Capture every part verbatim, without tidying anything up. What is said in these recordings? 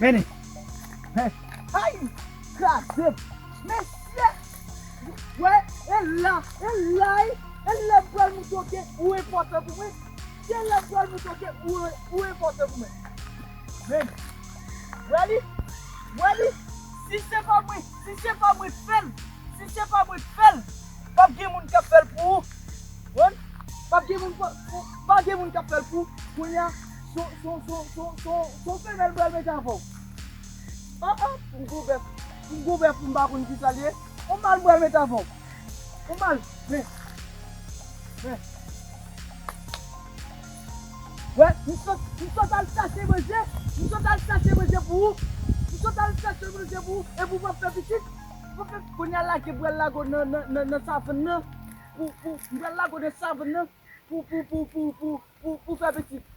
Vini. Vini. Ay! Kraze m. Mesye! Wè, e la, e la, e, e la m pral montre w ke ou enpòtan pou mwen. E la m pral montre w ke ou, ou enpòtan pou mwen. Vini. Wè li? Wè li? Si se pa mwen, si se pa mwen k fè l, si se pa mwen k fè l, p ap gen moun k ap fè l pou ou. Konprann? P ap gen moun, p ap, p ap gen moun k ap fè l pou ou. Kounye a, se yon, se yon, se yon femèl m pral mete avè w. Oh, oh, pou m gwo bèf, pou m gwo bèf pou m pa konn kisa l ye. Yon mal m pral mete avè w. Yon mal, men, men. Wè, m sot, m sot al chache manje, m sot al chache manje pou ou, m sot al chache manje pou ou, epi w p ap fè pitit, w p ap fè, kounye a lage m pral lage w nan, nan, nan, nan savann nan, pou, pou, m pral lage w nan savann nan, pou, pou, pou fè pitit,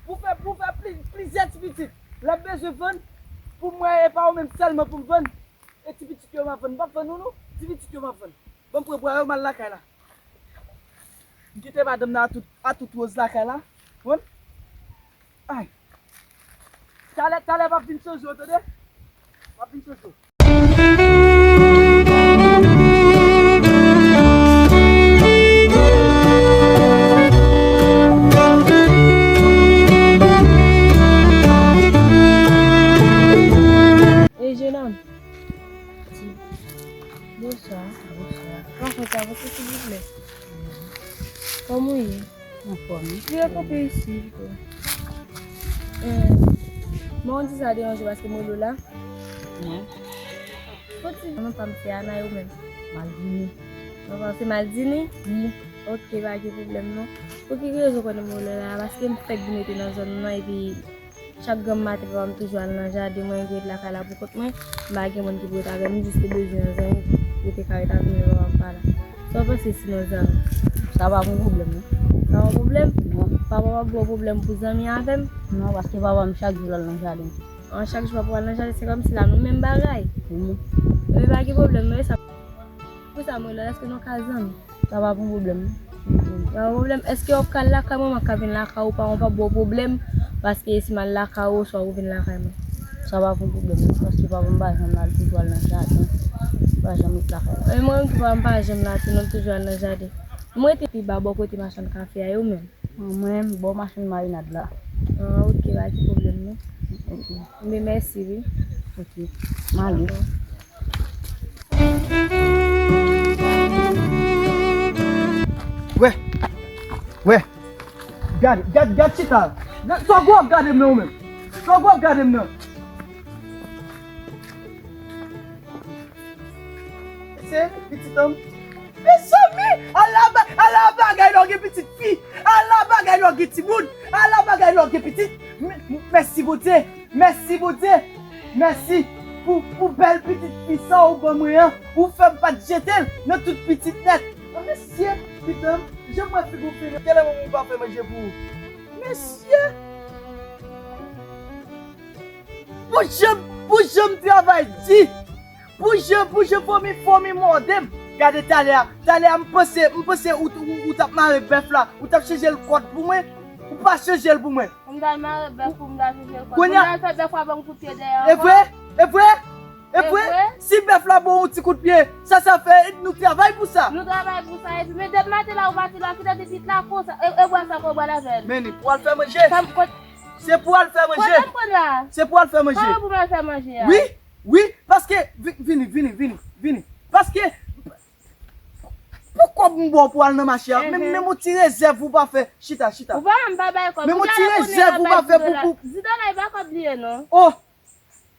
pou, pou fè pli, plizyè ti pitit, lè m bezwen vann, pou mwen e pa ou menm sèlman pou m vann, e ti pitit yo m ap vann, m p ap vann ou non, ti pitit yo m ap vann, ban m pran bwa yo m al lakay la. M kite madanm nan a tout, a tout woz lakay la. Konprann? Ay. Talè, talè m ap vin chanje w, tande? M ap vin chanje w. Ey, jenòm. Bonswa. Bonswa. Pafè sa, pafè silvouplè. Kòman w ye? Anfòm wi. Vire kanpe isi pito. Eh, mwen di sa deranje paske mwen lo la. Non. Fò ti non pa m se Ana yo menm. Maldini. Non pa se Maldini? Wi. Ok, pa gen pwoblèm non. Pou ki rezon konnen mwen lo la? Paske m fèk vin rete nan zòn nan epi chak granm maten, papa m toujou al nan jaden, mwen gen lakay la pou kont mwen, m pa gen moun ki pou ret avè m, m jis te bezwen yon zanmi pou te ka ret avè m lè papa m pa la. Sa w panse sinon zanmi? Sa pa pou pwoblèm non. Sa pa pwoblèm? Non. Papa w ap ba w pwoblèm pou zanmi avè m? Non, paske papa m chak jou l al nan jaden. An, chak jou papa w al nan jaden, se kòmsi la nou menm bagay. Wi. Ebyen pa gen pwoblèm non, e sa. Poukisa mwen la, èske nou ka zanmi? Sa pa pou pwoblèm. Pa pwoblèm. Èske w ap ka al lakay mwen, mwen ka vin lakay ou, paran w p ap ba w pwoblèm, paske si m al lakay ou, oswa ou vin lakay mwen? Sa pa pou pwoblèm, paske papa m pa janm la, li toujou al nan jaden. Li pa janm ret lakay mwen. E mwen menm tou, papa m pa janm la, sinon li toujou al nan jaden. Mwen rete pi ba bò kote machann kafe a yo menm. Mwen, bò machann marinad la. Ah, ok, pa gen pwoblèm non. Ok. Mwen mèsi wi. Ok. M ale. Wè. Wè. Gade, gade, gade chita. Sa w gwo ap gade m nan ou menm? Sa w gwo ap gade m nan? Se pitit an m. Mezanmi, ala ba-, ala bagay lè w gen pitit fi. Ala bagay lè w gen timoun. Ala bagay lè w gen pitit. M-, m-, mèsi Bondye. Mèsi Bondye. Mèsi pou, pou bèl pitit fi sa ou ban mwen an. Ou fè m pa t jete l nan tout pitit nèt. Mesye, pitit an m, jan m wè figi w fini. Genlè manman w pa fè manje pou ou. Mesye. Pou jan, pou jan m travay di. Pou jan, pou jan fomi, fomi mòde m. Gade talè a, talè a m panse, m panse ou, ou, ou t ap mare bèf la, ou t ap chanje l kòd pou mwen. Ou pa chanje l pou mwen. M t al mare bèf pou m t al chanje l kòd. Kounye a, pou m t al fè bèf la ban m kout pye dèyè ankò. E vre? E vre? E vre? Si bèf la ba w yon ti kout pye, sa, sa fè nou travay pou sa. Nou travay pou sa, epi men depi maten la ou pati la, kite pitit la konsa, e, e bwa sa pou w bwè l avè l. Men ni pou al fè manje. Sa m kot Se pou al fè manje. Kote m konn la? Se pou al fè manje. Kòman pou m al fè manje a? Wi, wi, paske, vi-, vini, vini, vini, vini. Paske, pou kòb m ba w pou al nan mache a, men, men yon ti rezèv ou pa fè. Chita, chita. Ou pa wè m pa bay kòb. Men yon ti rezèv ou pa fè pou, pou. Di dola e pa kòb li ye non. Oh,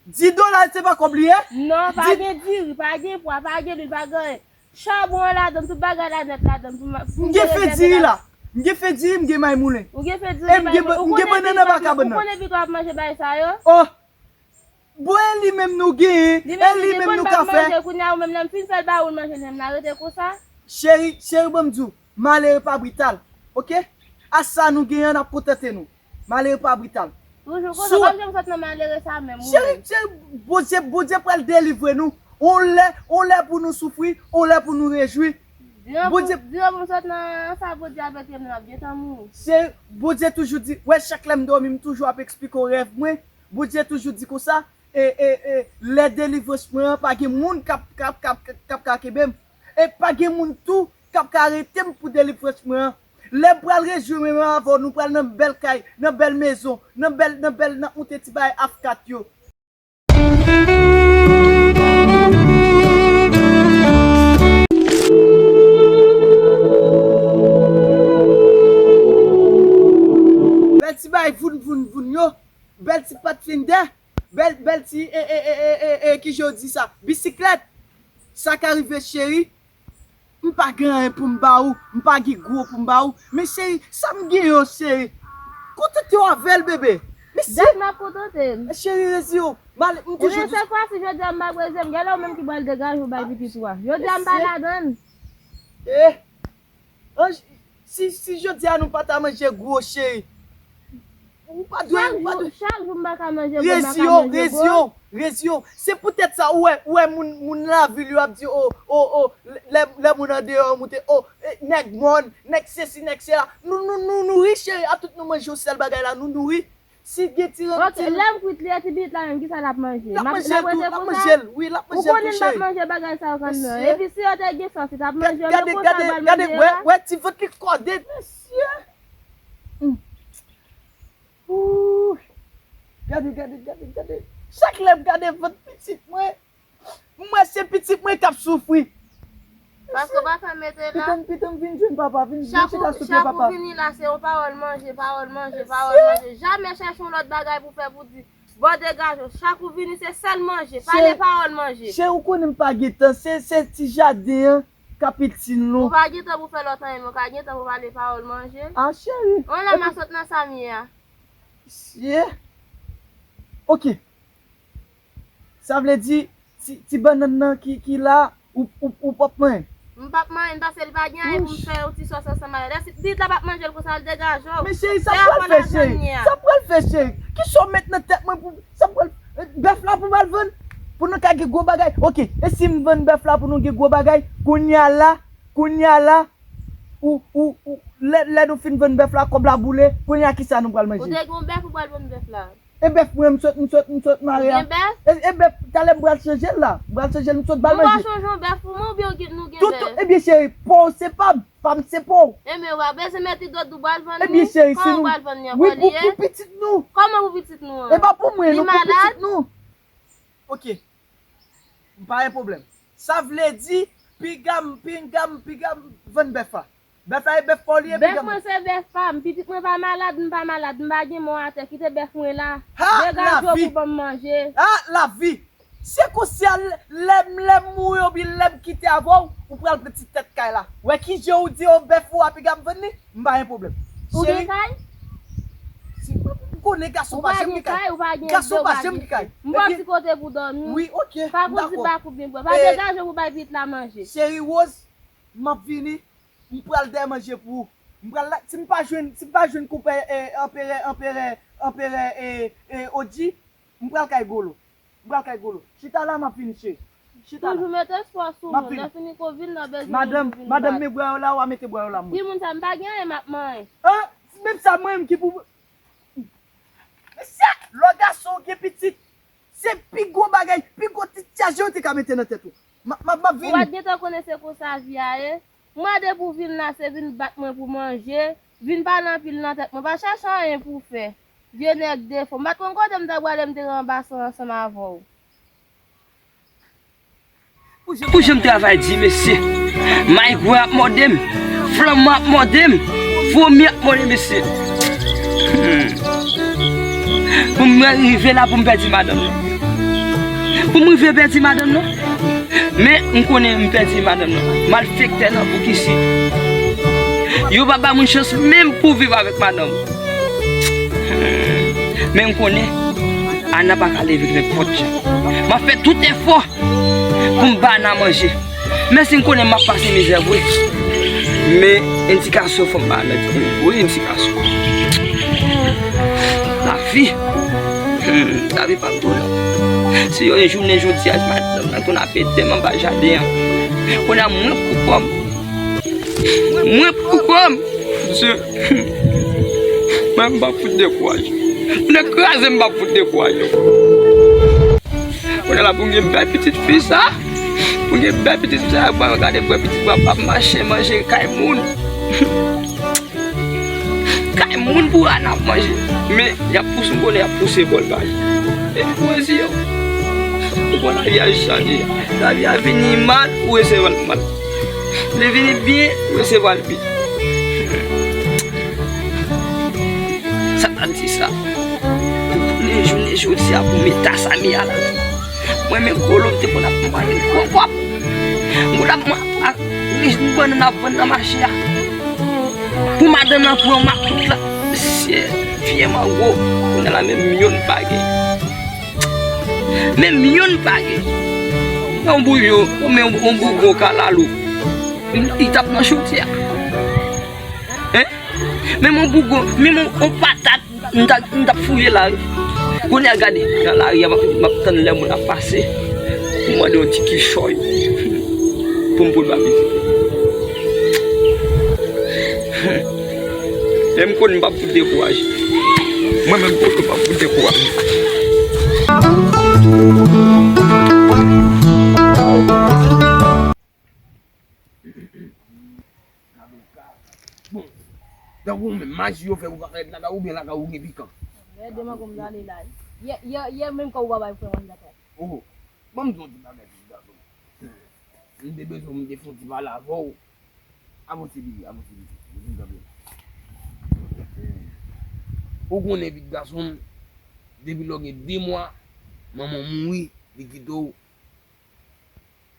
di dola se pa kòb li ye? Non, pa gen diri, pa gen pwa, pa gen lwil, pa gen anyen. Chabon an ladan, tout bagay la nèt ladan pou ma-, pou m gen fè diri la. M gen fè diri, m gen may moulen. Ou gen fè diri, e m gen, m gen bannann anba kabann nan. Ou konnen pi w ap manje bagay sa yo? Oh! Bon, e li menm nou genyen, e li menm nou ka fè. Manje, kounye a ou menm lè m fin fè l ba ou, l manje l menm, l arete konsa? Cheri, cheri, ban m di w, malere pa brital, oke? A sa nou genyen an, n ap kontante nou. Malere pa brital. Toujou konsa, w ap janm sot nan malere sa menm, ou menm. Cheri, cheri, Bondye, Bondye pral delivre nou. On lè, on lè pou nou soufri, on lè pou nou rejwi. Bondye. Di yo pou m sot nan sa Bondye ap retire m nan, m ap gentan mouri. Cheri, Bondye toujou di, wè chak lè m dòmi, m toujou ap eksplike w rèv mwen. Bondye toujou di konsa, e, e, e, lè delivrans mwen an, pa gen moun k ap, k ap, k ap, k ap ka kenbe m. E pa gen moun tou k ap ka arete m pou delivrans mwen an. Lè m pral rejwi mwen menm avè w, nou pral nan bèl kay, nan bèl mezon, nan bèl, nan bèl, n ap moute ti bagay Afkat yo. Bèl ti bagay voun, voun, voun yo. Bèl ti Pathfinder. Bèl, bèl ti, e, e, e, e, e, e, ki jan w di sa? Bisiklèt. Sa ka rive, cheri. M pa gen anyen pou m ba ou. M pa gen gwo pou m ba ou. Men cheri, sa m gen yo, cheri. Kontante w avè l, bebe. Mesye. Dat m ap kontante m. Cheri, rezi yo. Mal, m toujou di. Ebyen, sèl fwa si jodi a m pa rezi m, genlè ou menm ki pral degaje w bay pitit ou a. Jodi a m pa ladann. Eh. Anj, si, si jodi a nou pa ta manje gwo, cheri. Ou pa dwe, ou pa dwe. Chak jou, chak jou m pa ka manje gwo, m pa ka manje gwo. Rezi yo, rezi yo, rezi yo. Se poutèt sa, ou wè, ou wè moun, moun lavil yo ap di, o, o, o, lè, lè moun andeyò moute, o, e, nèg mòn, nèg sesi, nèg sela. Nou, nou, nou, nou ri, cheri, a tout nou manje yon sèl bagay la, nou, nou ri. Si gen ti ran, ok, ti lè m kwit li, e ti pitit la menm, kisa l ap manje? L ap manje l tou, l ap manje l, wi, l ap manje l tou, cheri. Ou konnen l ap manje bagay sa yo kanmenm. Mesye. Epi si yo te gen sans, li t ap manje yo, men konsa l pral manje yo la. Gade, gade, wè, wè, ti vant li kòde, mesye. Hmm. Ooh. Gade, gade, gade, gade. Chak lè m gade vant pitit mwen, m wè se pitit mwen k ap soufri. Paske w pa fè mete la. Pitan, pitan, vin jwenn papa, vin, vin chita sou pye papa. Chak ou vini la, se yon pawòl manje, pawòl manje, pawòl manje. Jamè chèche yon lòt bagay pou fè pou di, bon, degaje w. Chak ou vini, se sèl manje. Pale pawòl manje. Cheri, ou konnen m pa gen tan, se, se ti jaden an k ap itil nou. Ou pa gen tan pou fè lòt anyen, men w ka gen tan pou pale pawòl manje. Ah, cheri. On la m a sot nan sa m ye a. Yeah. Ok. Sa vle di, ti, ti bannann nan ki, ki la, ou, ou, ou p ap manyen? M p ap manyen, paske li pa gen anyen pou m fè yon ti sòs ansanm avè l. Èske pitit la p ap manje l konsa, l degaje w. Men cheri, sa pral fè, cheri? Sa pral fè, cheri? Kisa w met nan tèt mwen pou, sa pral, bèf la pou m al vann? Pou nou ka gen gwo bagay? Ok, e si m vann bèf la pou nou gen gwo bagay? Kounye a la, kounye a la, ou, ou, ou, lè, lè nou fin vann bèf la, kòb la boule, kounye a kisa nou pral manje? Ou te gen yon bèf, ou pral vann bèf la? E bèf mwen, m sot, m sot, m sot mare a. Ou gen bèf? E, e bèf, talè m pral chanje l la. M pral chanje l, m sot ba l manje. Ou pa chanje yon bèf pou mwen oubyen w gen, nou gen bèf? Tout, tout, ebyen cheri, pa w se pa m, pa m se pa w. Ebyen w pa bezwen mete dòt ou pral vann li. Ebyen cheri, si nou, kòman w pral vann li ankò, wi, pou, pou pitit nou. Kòman pou pitit nou an? E pa pou mwen, non, pou pitit nou. Ok. M pa gen pwoblèm. Sa vle di, piga m, piga m, piga m vann bèf la. Bèf la e bèf pa w li ye, piga m. Bèf mwen se bèf pa m. Pitit mwen pa malad, m pa malad, m pa gen mò atè. Kite bèf mwen la. Ha, lavi. Degaje w pou ban m manje. Ha, lavi. Se konsa lè, lè m, lè m mouri oubyen lè m kite avè w, ou pral pran ti tèt kay la. Wè ki jan ou di, o, bèf ou a piga m vann li? M pa gen pwoblèm. Ou gen kay? Si, m konnen gason pa janm gen kay. Ou pa gen kay, ou pa gen byen, ou pa gen byen. Gason pa janm gen kay. M ba w ti kote pou dòmi. Wi, ok, m dakò. Pa pou di pa pou byen bwè. Pa degaje w pou bay pitit la manje. Cheri Rose, m ap vini. M pral dèyè manje pou ou. M pral la, si m pa jwenn, si m pa jwenn konpè, e, anperè, anperè, anperè, e, e, Oji, m pral kay Golo. M pral kay Golo. Chita la, m ap vini, cheri. Chita la. Toujou mete espwa sou moun. Lè fini kou vin nan bezwen moun pou vin bat. Madanm, madanm, men bwa yo la, w a mete bwa yo la, mwen. Timoun sa, m pa gen anyen m ap manyen. An, menm sa, mwen menm ki pou, mesye, lè w gason, w gen pitit, se pi gwo bagay, pi gwo ti tchaj yo te ka mete nan tèt ou. M ap, m ap, m ap vini. Ou pa t gentan konnen se konsa vi a ye. Mwen depi w vin la, se vin bat mwen pou manje, vin pale anpil nan tèt mwen. Pa chache anyen pou w fè. Vye nèg defo. M pa t konn kote m ta prale, m te ranbase ansanm avè w. Pou jan m travay di, mesye. Mayi gwen ap mòde m. Flanm mwen ap mòde m. Vomi ap mòde, mesye. Hmm. Pou mwen rive la, pou m pèdi madanm nan. Pou m rive pèdi madanm nan. Men m konnen m pèdi madanm nan. Malfektè nan bouk isit. Yo pa ba moun chans menm pou viv avèk madanm. Men m konnen Ana pa ka leve nenpòt jan. M ap fè tout efò pou m ba Ana manje. Menm si m konnen m ap pase mizè vre. Men endikasyon fò m ba Ana. Wi, endikasyon. Lavi. Hmm, lavi pa dwòl. Si yon jounen jodi a, madanm nan konn ap ede m anba jaden an. Kounye a mwen pou kò m. Mwen pou kò m. Mesye, mwen m pa fout dekouraje. Moun nan kraze m, m p ap fout dekouraje w. Kounye a la pou m gen bèl pitit fi sa, pou m gen bèl pitit fi sa, mwen gade bwè pitit mwen ap mache manje kay moun. Kay moun pou Ana ap manje. Men, y ap pouse, m konnen y ap pouse bòl pa li. E pou rezi yo. Ou konn lavi a chanje. Lavi a vini mal, ou resevwa l mal. Li vini byen, ou resevwa l byen. Sa ta di sa? Pou konnen jounen jodi a pou m eta sa m ye a la. Mwen menm kolo m te konn ap manyen gwo kòb. M konn ap man- ak rich bannann ap vann nan mache a. Pou madanm nan pran makout la. Mesye, vye mango. Kounye a la menm yonn pa gen. Menm yonn pa gen. Yon bouyon, ou men yon bougon kalalou. Li t ap nan chodyè. Hein? Menm yon bougon, menm yon, yon patat. M t ap, m t ap fouye lari. Kounye a gade, nan lari a, m ap, m ap tann lè moun ap pase. Pou mande yon ti kichòy. Pou m pote ba pitit. Men m konnen m p ap fout dekouraje. Mwen menm konnen m p ap fout dekouraje. Bon, tankou ou menm, maji yo fè ou pa rèd lakay ou oubyen lakay ou gen pikan? Rèd de mango m nan ale la. Yè, yè, yè menm kò ou pa bay frè mwen lakay. Oh, ban m di w yon ti bagay, ti gason. M te bezwen m te fè yon ti pale avè w. Avanse bebe, avanse bebe. Ou konnen pitit gason m, depi lè w gen de mwa, manman w mouri, li kite w.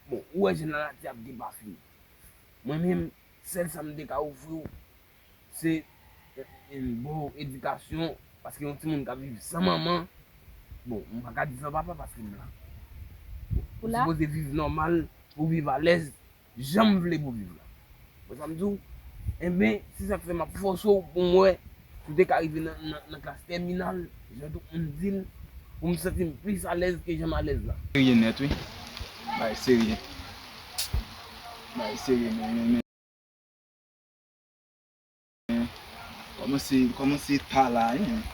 Bon, ou wè jan lalati ap gen pa fini. Mwen menm, sèl sa m te ka ofri w, se, e, e, bon edikasyon, paske yon timoun k ap viv san manman, bon, m pa ka di san papa paske m la. Bon, ou sipoze viv nòmal, pou w viv alèz, jan m vle pou w viv la. Bon, sa m di w, enben, se sa k fè m ap fòse w pou m wè si w te ka rive nan, nan, nan klas tèminal, jan tout moun di l, pou m santi m plis alèz ke jan m alèz la. Serye nèt, wi. Bagay serye. Bagay serye, men, men, men. Kòmanse, kòmanse ta la, hein.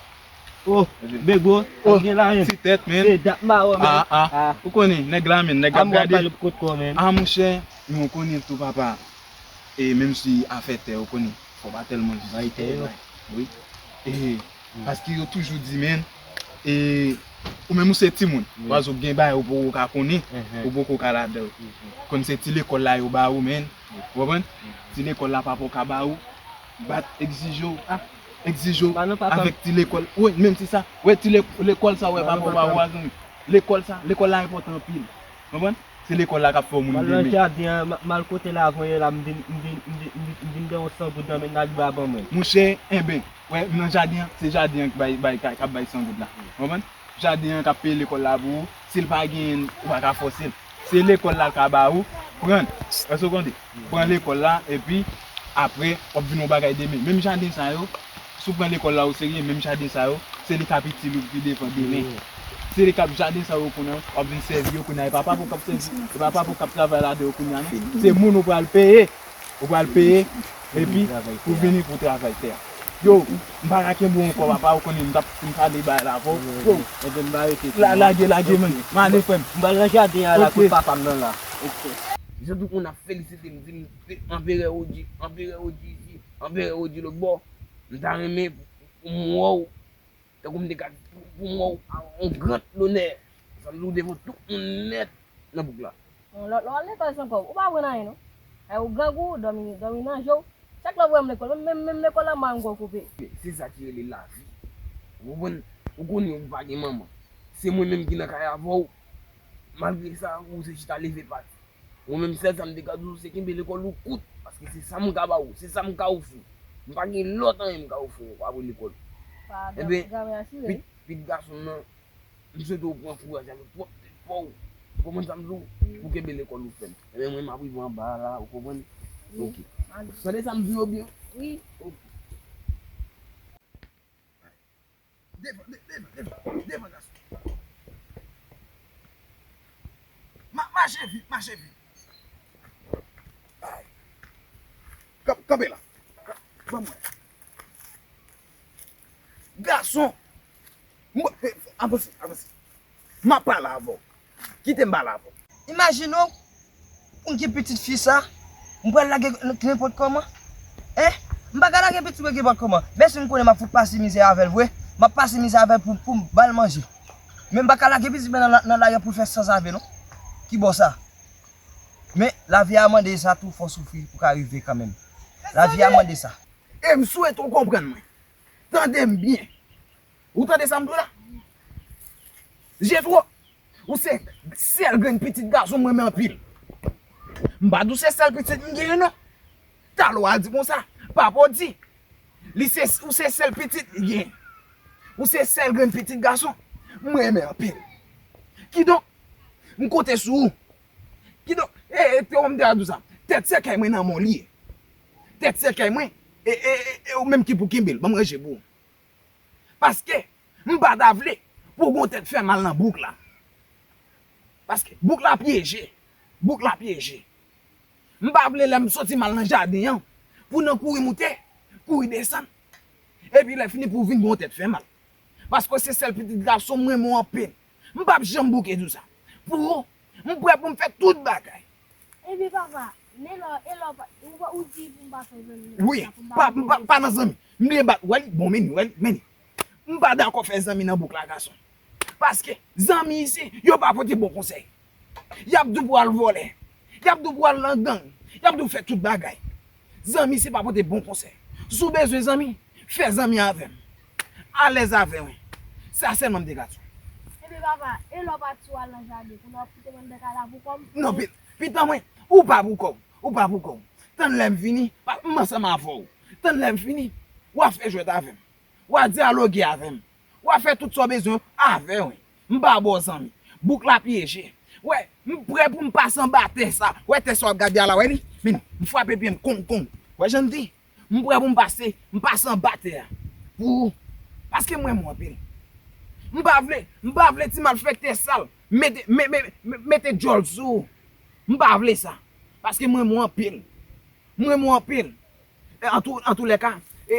Oh, Bego, oh, gen la, hein. Ti tèt, men. Se dat mawon, men. Ah, ah. Ou konnen, nèg la, men, nèg la ap gade. Ah, monchè, men ou konnen tou, papa. E menm si afè tè, ou konnen, fò pa tèlman vizite tè yo. Wi. E, paske yo toujou di, men, e, ou menm ou se timoun. Wi. Paske ou gen bagay ou poko ka konnen, ou poko ka ladan yo. Konn se ti lekòl la yo ba ou, men. Ou konprann? Ti lekòl la papa w ka ba ou, bat, egzije w, egzije w avèk ti lekòl. Wi, menm se sa. Wi, ti le-, lekòl sa, wè, papa w ba ou a, zanmi. Lekòl sa, lekòl la enpòtan anpil. Ou konprann? Se lekòl la k ap fè w moun demen. M al nan jaden an, m al kote lavan yo la, m vin, m vin, m vin, m vin, m vin gen yon san goud nan men n al ba ban mwen. Monchè, enben, wè, m nan jaden an, se jaden an k bay, bay, k ap bay san goud la. Ou konprann? Jaden an k ap peye lekòl la pou ou. Si l pa genyen l, ou pa ka fòse l. Se lekòl la l ka ba ou. Pran l. Èske w konte? Pran lekòl la, epi apre, w ap vin yon bagay demen. Menm jaden sa yo, si w pran lekòl la oserye, menm jaden sa yo, se li k ap itil ou pi devan demen. Se li k ap jaden sa yo kounye a, w ap vin sèvi yo kounye a. E pa papa w k ap sèvi, e pa papa w k ap travay ladan yo kounye a, non. Se moun ou pral peye. Ou pral peye, epi ou vini pou travay tè a. Yo, m pa ka kenbe w ankò, papa, ou konnen m t ap fin pale bagay la avè w. Yo, lage, lage, men. M ale, frè m. M pral nan jaden an la, kote papa m nan la. Jan tout moun ap felisite m, di m, Anperè Oji, Anperè Oji isi, Anperè Oji lòtbò. M ta renmen pou m wè w. Tankou m te ka di pou, pou m wè w a yon gran lonè. Sa m di w devan tout moun nèt nan bouk la. Bon, lè, lè w al lekòl san kòb, ou pa aprann anyen non. Ay, ou grangou, dòmi, dòmi nan je w. Chak lè w voye m lekòl, menm, menm, menm lekòl la, m pa menm ko kope. Se sa ki rele lavi. Ou konprann? Ou konnen ou pa gen manman. Se mwen menm ki nan kay avè w. Malgre sa, ou se chita leve pati. Ou menm sèl sa m te ka di w, se kenbe lekòl ou kout, paske se sa m ka ba ou, se sa m ka ofri. M pa gen lòt anyen m ka ofri w apre lekòl. Enben, pit, pit gason m nan, m swete w pran kouraj avèk pwòp tèt pa w. Ou konprann sa m di w? Pou kenbe lekòl ou fèm. Enben, mwen, m ap rive anba a la, ou konprann? Ok. Tande sa m di w yo byen? Wi. Ok. Devan, de-, devan, devan, devan, gason. Ma-, mache vit, mache vit. Ay. Kan-, kanpe la. Ban mwen. Gason. M, eh, avanse, avanse. M ap pale avè w. Kite m pale avè w. Imajine w, pou m gen pitit fi sa, m pral lage l nenpòt kòman. Hein? M pa ka lage pitit mwen nenpòt kòman. Mèsi, m konnen m ap fout pase mizè avè l vre. M ap pase mizè avè l pou, pou m ba l manje. Men m pa ka lage pitit mwen nan, nan lari pou l fè sanzave non. Ki bò sa? Men lavi a mande sa tou, fò w soufri pou w ka rive kanmenm. Lavi a mande sa. E m swete w konprann mwen. Tande m byen. Ou tande sa m di w la? Jetwo, ou se sèl grenn pitit gason m renmen anpil. M pa di w se sèl pitit m genyen non. Talè w a di konsa, papa w di, li se, ou se sèl pitit li genyen. Ou se sèl grenn pitit gason m renmen anpil. Kidonk, m konte sou ou. Kidonk, e, e, te w m te a di w sa. Tèt sèkèy mwen nan men w li ye. Tèt sèkèy mwen, e, e, e, e ou menm ki pou kenbe l, ban m ranje pou ou. Paske m pa ta vle pou w gon tèt fè mal nan bouk la. Paske bouk la pyeje. Bouk la pyeje. M pa vle lè m soti m al nan jaden an, pou nan kouri moute, kouri desann. Epi lè fini pou w vin gon tèt fè mal. Paske w se sèl pitit gason m renmen w anpil. M p ap janm bouke di w sa. Pou ou, m prè pou m fè tout bagay. Ebyen papa, men lè, e lè w pa, ou, ou di pou m pa fè zanmi nan bouk la, pou m pa fè zanmi. Wi, pa, pa, pa nan zanmi. M bliye bat, wè li, bon, men li, wè li, men li. M pa dakò fè zanmi nan bouk la, gason. Paske zanmi isi, yo pa pote bon konsèy. Y ap di w pou w al vòlè. Y ap di w pou w al nan gang. Y ap di w fè tout bagay. Zanmi isi pa pote bon konsèy. Si w bezwen zanmi, fè zanmi avè m. Alèz avè mwen. Sa sèlman m te ka di w. Ebyen papa, e lè w pati w al nan jaden, kounye a w ap kite mwen m te ka la pou kò m? Non, pi-, pitan mwen, ou pa pou kò w. Ou pa pou kò w. Tann lè m vini, pa, m ansanm avè w. Tann lè m vini, w a fè jwèt avè m. W a dyaloge avè m. W a fè tout sa w bezwen avè mwen. M pa ba w zanmi. Bouk la pyeje. Wè, m prè pou m pase anba tè sa. Wè tè sa w ap gade a la, wè li? Men, m frape pye m kong kong. Wè jan l di? M prè pou m pase, m pase anba tè a. Pou ou. Paske m renmen w anpil. M pa vle, m pa vle ti malfektè sal mete, me, me, me, mete djòl sou ou. M pa vle sa. Paske m renmen w anpil. M renmen w anpil. E, antou, antoulèka, e,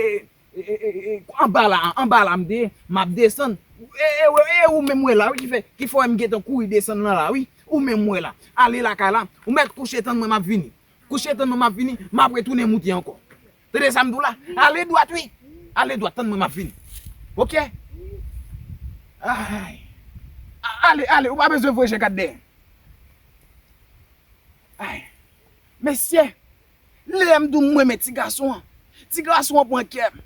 e, e, e, e, anba la, anba la m te ye, m ap desann. E, e, e, e ou menm wè la, wi, ki fè, ki fè m gentan kouri desann nan la, wi. Ou menm wè la. Ale lakay la, ou mèt kouche tann mwen m ap vini. Kouche tann mwen m ap vini, m ap retounen moute ankò. Tande sa m di w la? Ale dwat, wi. Ale dwat, tann mwen m ap vini. Oke? Ay. A-, ale, ale, ou pa bezwen voye je gad dèyè. Ay. Mesye, lè m di w m renmen ti gason an, ti gason an pran kè m.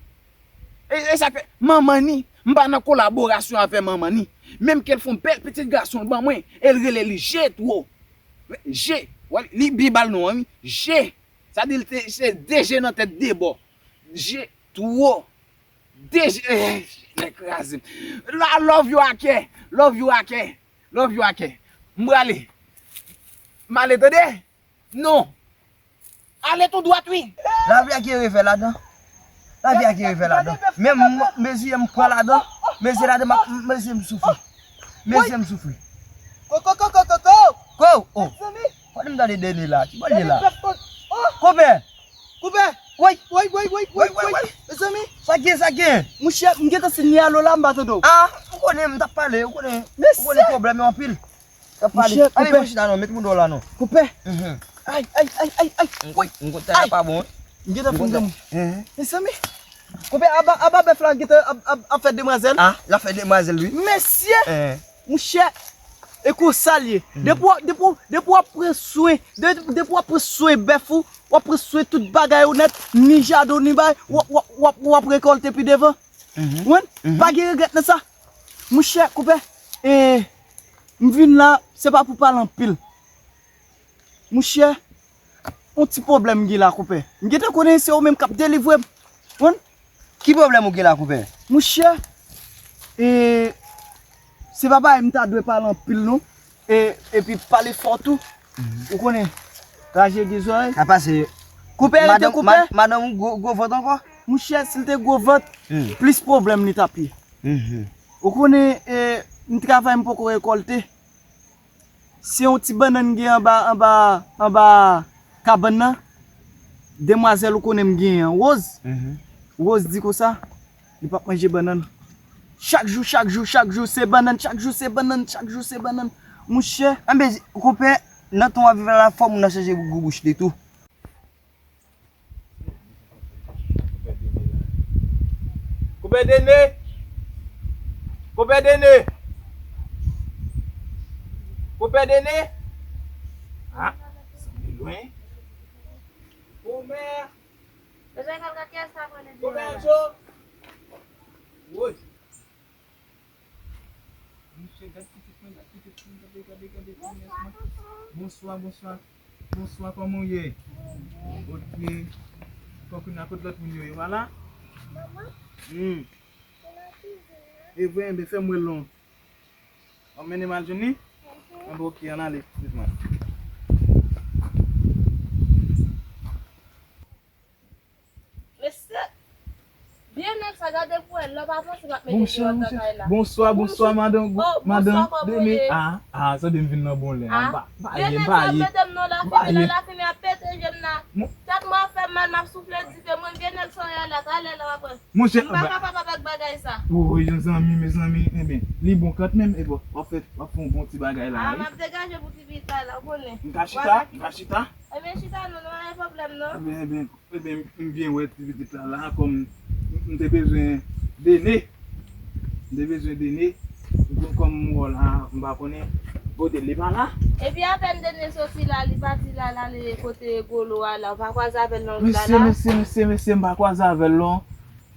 E, e sa k fè, manman ni, m pa nan kolaborasyon avè manman ni. Menm ke l fè yon bèl pitit gason l ban mwen, e l rele li Jetwo. Je, wè, li byen ba l non an, wi. Je. Sa di l te, se de je nan tèt de bò. Jetwo. De je, eh, nèg kraze m. La, love you a kè. Love you a kè. Love you a kè. M prale. M ale tande. Non. Ale tou dwat, wi. Lavi a gen revè ladan. Lavi a gen revè ladan. Men m, mezi m pran ladan. Mezi ladan, m ap, mezi m soufri. Mezi m soufri. Koko, koko, koko. Ko, oh. Mezanmi. Kote m tande dènye la? Ki bò l ye la? Gade bèf kon-, oh. Konpè. Konpè. Woy. Woy, woy, woy, woy, woy. Mezanmi. Sa gen, sa gen? Monchè, m gentan fin li alo la, m pa tande w. Ah, ou konnen m t ap pale, ou konnen, ou konnen pwoblèm yo anpil. T ap pale. Monchè, ale, konpè. Pran chita non, met moun dò la non. Konpè. Mhm. Ay, ay, ay, ay, ay. Woy. M konn tèt la pa bon, wi. M gentan fin granmoun. Mhm. Mezanmi. Konpè, aba, aba bèf la gentan ap, ap, ap fè demwazèl. Ah, l ap fè demwazèl, wi. Mesye! Eh. Monchè, e konsa l ye. Mhm. Depi w, depi w, depi w ap pran swen, de-, depi w ap pran swen bèf ou, w ap pran swen tout bagay ou nèt, ni jaden w, ni bagay, w, w, w ap, w ap rekòlte pi devan. Mhm. Ou konprann? Mhm. Pa gen regrèt nan sa. Monchè, konpè, e, m vin la, se pa pou pale anpil. Monchè, yon ti pwoblèm m gen la, konpè. M gentan konnen se ou menm k ap delivre m. Konprann? Ki pwoblèm ou gen la, konpè? Monchè, e, se pa bagay m ta dwe pale anpil, non. E, epi pale fò tou. Mhm. Ou konnen, raje gen zòrèy. Sa pase. Konpè, rete konpè. Madanm ou gwo, gwo vant ankò? Monchè, si l te gwo vant, hmm, plis pwoblèm li t ap ye. Mhm. Ou konnen, e, m travay m poko rekòlte. Se yon ti bannann gen anba, anba, anba kabann nan. Demwazèl ou konnen m genyen an, Rose. Mhm. Rose di konsa, li p ap manje bannann. Chak jou, chak jou, chak jou, se bannann, chak jou, se bannann, chak jou, se bannann. Monchè, enben, konpè, nan tan w ap viv la, fò moun nan chanje gou bouch li tou. Konpè Dene! Konpè Dene! Konpè Dene! Ah, sanble lwen. Konpè! Konpè Anjo! Woy! Monchè, gad pitit mwen, gad pitit mwen, gade, gade, gade, gade, gade, gade. Bonswa, bonswa. Bonswa, kòman w ye? Ok. Kòkounya, kot lòt moun yo, yo pa la? Hmm. E vre, enben, fè m wè l non. W ap mennen m al jwenn li? Enben, ok, ann ale, pitit mwen. Mesye, vye nèg sa gade pou wè, lè w pa panse m ap mete deyò nan kay la. Bonswa, bonswa, madan, madan Dene. Ah, ah, sa de m vin nan bon lè. Ah, pa ye, pa ye. Vye nèg sa mete m nan lafimen, nan lafimen ap pete je m nan. Tèt mwen ap fè m mal, m ap soufle dife, mwen vye nèg sa w ye la, talè la w ap wè. Monchè, m pa kapab avèk bagay sa. Woy, yon zanmi, mezanmi, enben, li bon kanmenm, epi w ap fè, w ap fè yon bon ti bagay la, wi. Ah, m ap degaje pou ti pita la, w konnen. M ka chita? M ka chita? Enben, chita non, non, pa gen pwoblèm non. Enben, enben, Ebyen, m byen wè ti pitit la la, kòm m te bezwen Dene. M te bezwen Dene. Kòm m wè w la, m pa konnen kote l, li pa la. Epi apèn Dene soti la, li pati la, l ale kote Golo a la. Ou pa kwaze avè l nan wout la, la? Mesye, mesye, mesye, mesye, m pa kwaze avè l, non.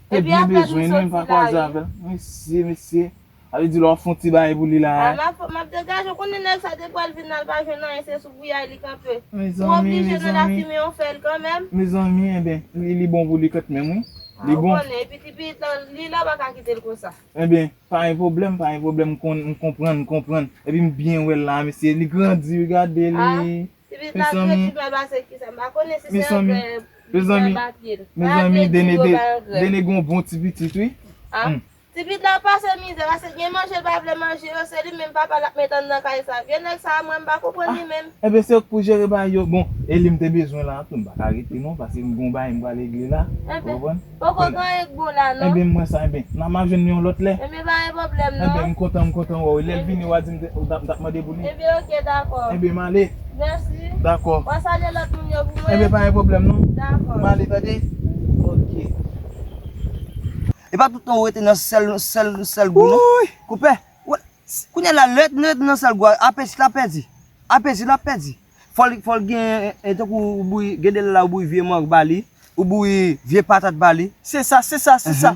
M te byen bezwen li, m pa kwaze avè l. Mesye, mesye. Sa vle di lè w ap fè yon ti bagay pou li la. Ah, m ap, m ap degaje, w konnen nèg sa depi w al vin la, l pa jwenn anyen, se sou gwiyay li kanpe. Ou oblije nan lafimen, w fè l kanmenm. Mezanmi, enben, li, li bon pou li kanmenm, wi. Li bon. Ah, ou konnen, epi ti pitit la, li la, w pa ka kite l konsa. Enben, pa gen pwoblèm, pa gen pwoblèm, m konn, m konprann, m konprann. Epi m byen wè l la, mesye, li grandi, wi, gade li. Ti pitit la vye ti mal pase kisa, m pa konnen si se anglè li fè batye l. Mezanmi, Dene, Dene gon bon ti pitit, wi. Ah. Ti pitit la pase mizè, paske gen manje l pa vle manje yo, se li menm papa l ap met anndan kay sa. Vye nèg sa, mwen, m pa konprann li menm. Enben, se ou k pou jere bagay yo. Bon, e li m te bezwen la tou, m pa ka rete non, paske m gon bagay m pral regle la. Ou konprann? Poko gen anyen k bon la, non. Enben, m wè sa, enben, n a, m a jwenn li yon lòt lè. Enben, pa gen pwoblèm, non. Enben, m kontan, m kontan wè w. Lè l vini, w a di m te, w t ap, m t ap mande pou li. Enben, ok, dakò. Enben, m ale. Mèsi. Dakò. W a salye lòt moun yo pou mwen. Enben, pa gen pwoblèm, non. Dakò. M ale, tande. Ok. E pa tout tan w rete nan sèl, sèl, sèl gou, non. Woy! Konpè, kounye a la, lè, lè w rete nan sèl gou a, apeti l ap pèdi. Apeti l ap pèdi. Fò l, fò l gen, e, tankou ou bouyi, gen de lè la ou bouyi vye mang ba li, ou bouyi vye patat ba li. Se sa, se sa, se sa.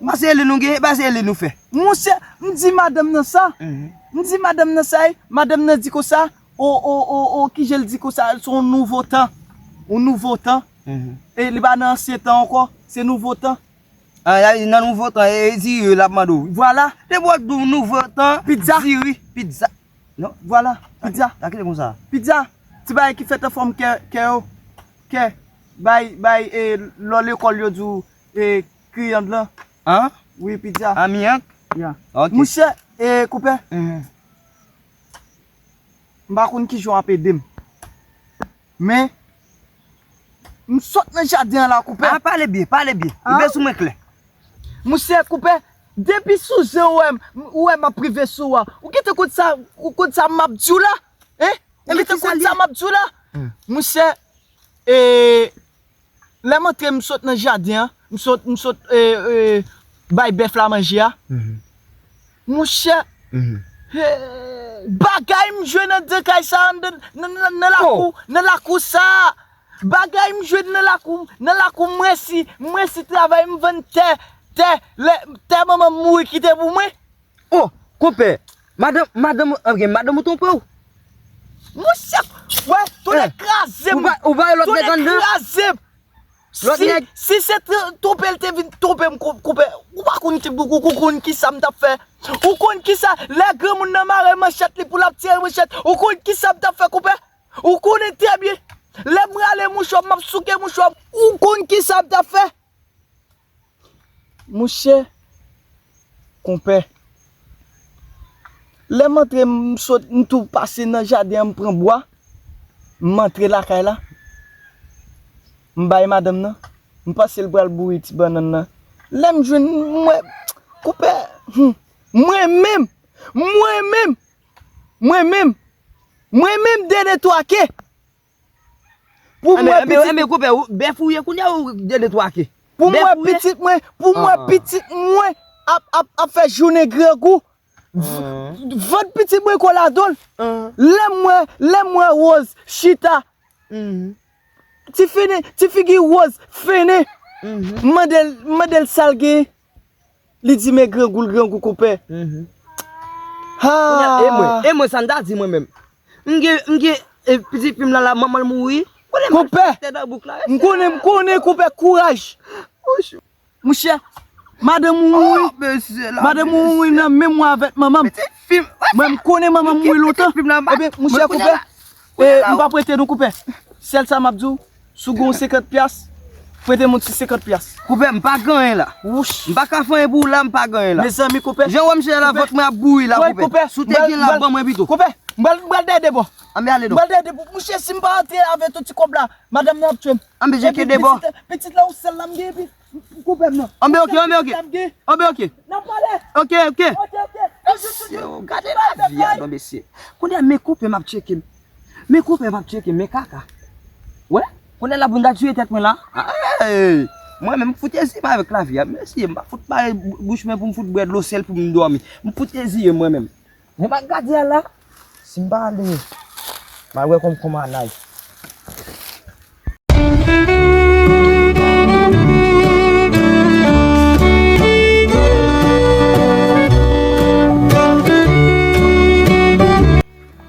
Ba se li nou gen, ba se li nou fè. Monchè, m di madanm nan sa. M di madanm nan sa, e, madanm nan di konsa, o, o, o, o, kijan l di konsa, se yon nouvo tan. Yon nouvo tan. E li pa nan ansyen tan ankò, se nouvo tan. Ah, nan nouvo tan, e, e diri l ap mande w. Vwala. Depi w ap di w nouvo tan, pizza. Diri, pizza. Non, vwala, pizza. Sa ki te konsa? Pizza, ti bagay ki fèt an fòm kè, kè yo. Kè, bay, bay, e, lò lekòl yo di w, e, kriyand lan. An? Wi, pizza. Amiyak? Ya. Ok. Monchè, e, konpè. M pa konn kijan w ap ede m. Men, m sot nan jaden an la, konpè. A, pale byen, pale byen. Rive sou mwen klè. Monchè, konpè, depi sou je w wè m, ou wè m ap rive sou ou a. Ou gentan konn sa, ou konn sa m ap di w la? Hein? Ou gentan konn sa m ap di w la? Monchè, e, lè m antre, m sot nan jaden an, m sot, m sot, e, e, bay bèf la manje a. Monchè, he, bagay m jwenn anndan kay sa, anndan, nan, nan, nan lakou, nan lakou sa. Bagay m jwenn nan lakou, nan lakou m resi, m resi travay, m vann tè, tè, lè, tè manman m mouri kite pou mwen. Oh, konpè, madanm, madanm, anben, madanm ou twonpe w? Monchè, wè, tonnè kraze m. Ou pa, ou pa wè lòt nèg anndan? Tonnè kraze m. Si, si se tw-, twonpe l te vin twonpe m, ko-, konpè, ou pa konn ki, ou, ou konn ki sa m t ap fè? Ou konn ki sa, lè granmoun nan mare manchèt li pou l ap tire manchèt, ou konn ki sa m t ap fè, konpè? Ou konnen trè byen. Lè m rale mouchwa m, m ap souke mouchwa m, ou konn ki sa m t ap fè? Monchè, konpè, lè m antre, m sot, m tou pase nan jaden an, m pran bwa, m antre lakay la, m bay madanm nan, m panse l pral bouyi ti bannann nan. Lè m jwenn, m wè, konpè, Hmm. Mwen menm, mwen menm, mwen menm, mwen menm de netwake. Pou m wè pitit, enben, konpè, bèf ou ye kounye a ou de netwake? Pou m wè pitit mwen, pou m wè pitit mwen ap, ap, ap fè jounen grangou. V-, vant pitit mwen kò ladan l. Lè m wè, lè m wè Rose chita. Ti fini, ti figi Rose fini. M mande l, m mande l sa l gen. Li di men grangou l grangou konpè. Ha! Kounye a, e mwen, e mwen sa m ta di mwen menm. M gen, m gen, e, pitit fi m lan la, manman l mouri. Konpè! M konnen, m konnen konpè kouraj. Monchè, madanm ou mouri. Madanm ou mouri nan menm mwa avèk manman m. Mwen m konnen manman m mouri lontan. Ebyen, monchè konpè, e, m p ap rete non konpè. Sèl sa m ap di w, si w gen yon senkant pyas, prete m yon ti senkant pyas. Konpè, m pa gen anyen la. Wouch. M pa ka fè anyen pou w la, m pa gen anyen la. Mezanmi konpè. Jan w wè m chita la, vant mwen ap bouyi la konpè. Si w te gen la, ban mwen pito. Konpè, m pral, m pral dèyè de bò. Ann ale non. M pral dèyè de bò. Monchè, si m pa antre avèk yon ti kòb la, madanm nan ap tye m. Ann byen tcheke de bò. Pitit la, ou sèl la m gen epi. Konpè m nan. Ann byen oke, ann byen oke. Ann byen oke. N ap pale. Oke, oke. Oke, oke. Toujou, toujou. Yo, gade lavi a non mesye. Kounye a men konpè m ap tcheke m. Men konpè m ap tcheke m, men kaka. Wè? Kounye a la pou m ta tiye tèt mwen la. Mwen menm m fout ezi m avèk lavi a. Mesye, m pa fout bare bouch mwen pou m fout bwè dlo sèl pou m dòmi. M fout ezi mwen menm. Men m ap gade a la. Si m pa ale, m al wè kòm kòm anay.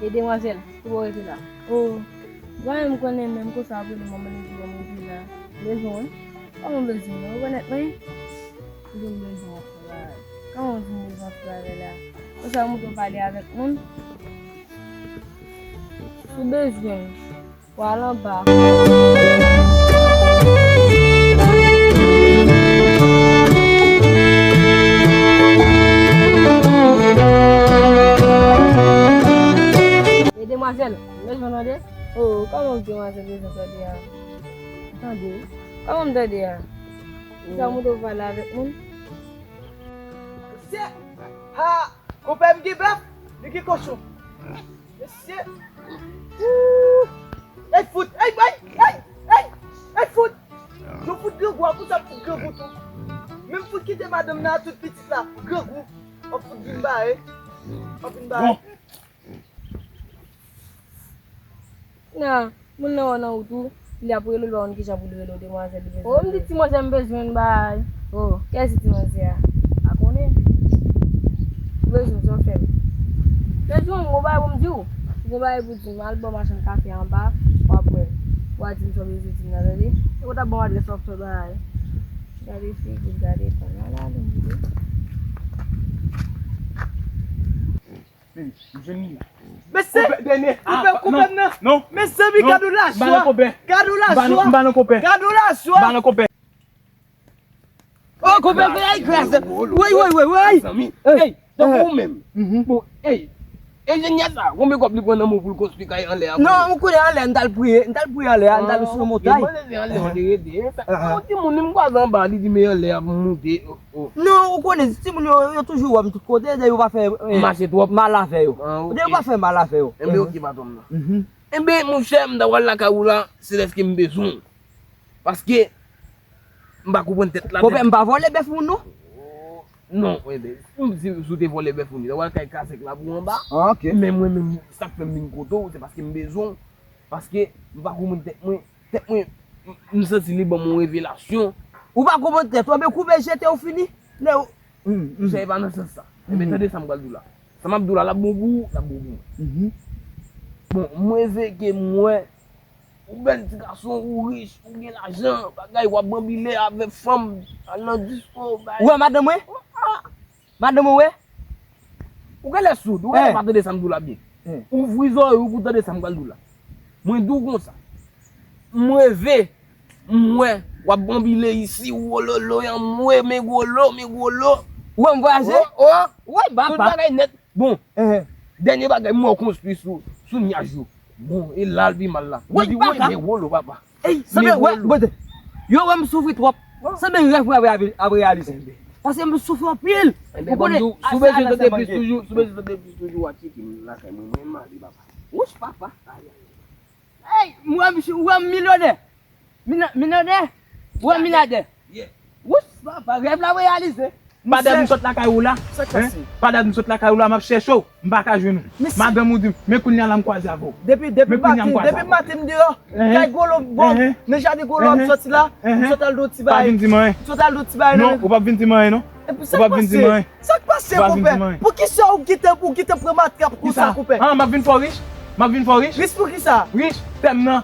E demwazèl, ki bò w rete la? O, ou pa menm konnen menm konsa apre li manman li di ban m rete la. Bezwen, kòman w bezwen mwen? Ou rekonèt mwen? Ou vin bezwen w ap fè bagay. Kòman w vin bezwen w ap fè bagay la? Konsa w monte w pale avèk moun? Si w bezwen m, w al anba. E demwazèl, m bezwen tande. O, kòman w demwazèl bezwen tande a? Tande. Kòman m tande a? Sa w monte w pale avèk moun? Mesye! Ha! Konpè m gen bèf, li gen kochon. Mesye! Ooh! Ey fout! Ey, ey, ey, ey! Ey fout! Yo fout grangou a, konsa m fout grangou tou. Men m fout kite madanm nan a tout pitit la grangou. W ap fout vin bare. W ap vin bare. Nan, moun nan wè w nan wout ou, li ap rele w, li pa konn kijan pou l rele w, demwazèl li bezwen. O, m di ti manzè m bezwen yon bagay. O, kiyès ti manzè a? Pa konnen. Ou bezwen sa w fè m? Bezwen m, gon bagay pou m di w. Si gon bagay pou di m, al bò machann kafe anba, w ap wè l. W a di m sa w bezwen di m nan, tande? E ou t ap ban m adrès w ap fè bagay. Gade figi l, gade kòman l ale m di. Mesye, koupe, koupe m nan. Mesye, mi gad ou lajwa. Gad ou lajwa. Gad ou lajwa. Gad ou lajwa. O, koupe m fè ay kras. Woy, woy, woy, woy. Zanmi. Ey, tankou ou menm. Bon, ey. Enjenyè sa, konbyen kòb li pran nan men w pou l konstwi kay anlè a? Non, m konnen anlè, m t al priye, m t al priye anlè a, m t al sou yon montay. Mwen se anlè an te rete. Sa yon timoun, li m kwaze anba, li di men anlè a pou m monte. Non, ou konnen, timoun yo, yo toujou wè m tout kote, depi yo pa fè, eh, mal avè yo. Depi yo pa fè mal avè yo. Enben, oke, patwon m nan. Enben, monchè, m ta pral lakay ou la, se dèske m bezwen w. Paske, m pa konprann tèt la. Konpè, m pa vòlè bèf moun, non. Non, enben, si, si w te vòlè bèf moun, li ta pral kay Kazèk la pou anba. Men mwen menm, sa k fè m vin kote w, se paske m bezwen w. Paske, m pa konprann tèt mwen. Tèt mwen, m, m santi li ban m yon revelasyon. Ou pa konprann tèt ou, men koube jete ou fini. Lè ou, sa e pa nan sans sa. Enben, tande sa m pral di w la. Sa m ap di w la, l ap bon pou ou, l ap bon pou mwen. Bon, mwen vle ke m wè, ou bèl ti gason, ou rich, ou gen lajan, bagay, w ap banbile avèk fanm, al nan disko, bay. Ou wè madanm mwen? Madanm ou wè? Ou genlè soud, ou genlè pa tande sa m di w la byen. Ouvri zòrèy ou pou tande sa m pral di w la. Mwen di w konsa. M reve, m wè, w ap banbile isi, wololo, anmwe, men gwo lo, men gwo lo. Ou wè m vwayaje? O, o. Ou wè baba. Tout bagay nèt. Bon, dènye bagay, m wè w konstwi sou, sou nyaj yo. Bon, e la l pi mal la. Woy, papa. Woy, men wolo, papa. Ey, sanble, wè, bon, yo wè m soufri twòp. Sanble rèv mwen ap, ap, ap reyalize. Paske m soufri anpil. Ou konnen, si w bezwen tande plis toujou, si w bezwen tande plis toujou, w a tcheke m lakay mwen, mwen m ale, papa. Wouch, papa. Ey, m wè m, m wè m milyonè. Mina-, milyonè? Ou wè milyadè? Wouch, papa, rèv la reyalize. Pa dat m sot lakay ou la. Sa k pase? Pa dat m sot lakay ou la, m ap chèche w. M pa ka jwenn ou. Madanm ou di m, men kounye a la m kwaze avè w. Depi, depi maten, depi maten m deyò. Kay Gwolo bò, nan jaden Gwolo ap soti la. M sot al do ti bagay. Pa vin di m anyen. M sot al do ti bagay. Non, ou p ap vin di m anyen, non. Ou p ap vin di m anyen. Sa k pase, konpè? Poukisa ou kite, ou kite pran matrap konsa, konpè? Ah, m ap vin fè w rich. M ap vin fè w rich. Rich poukisa? Rich, tèm nan.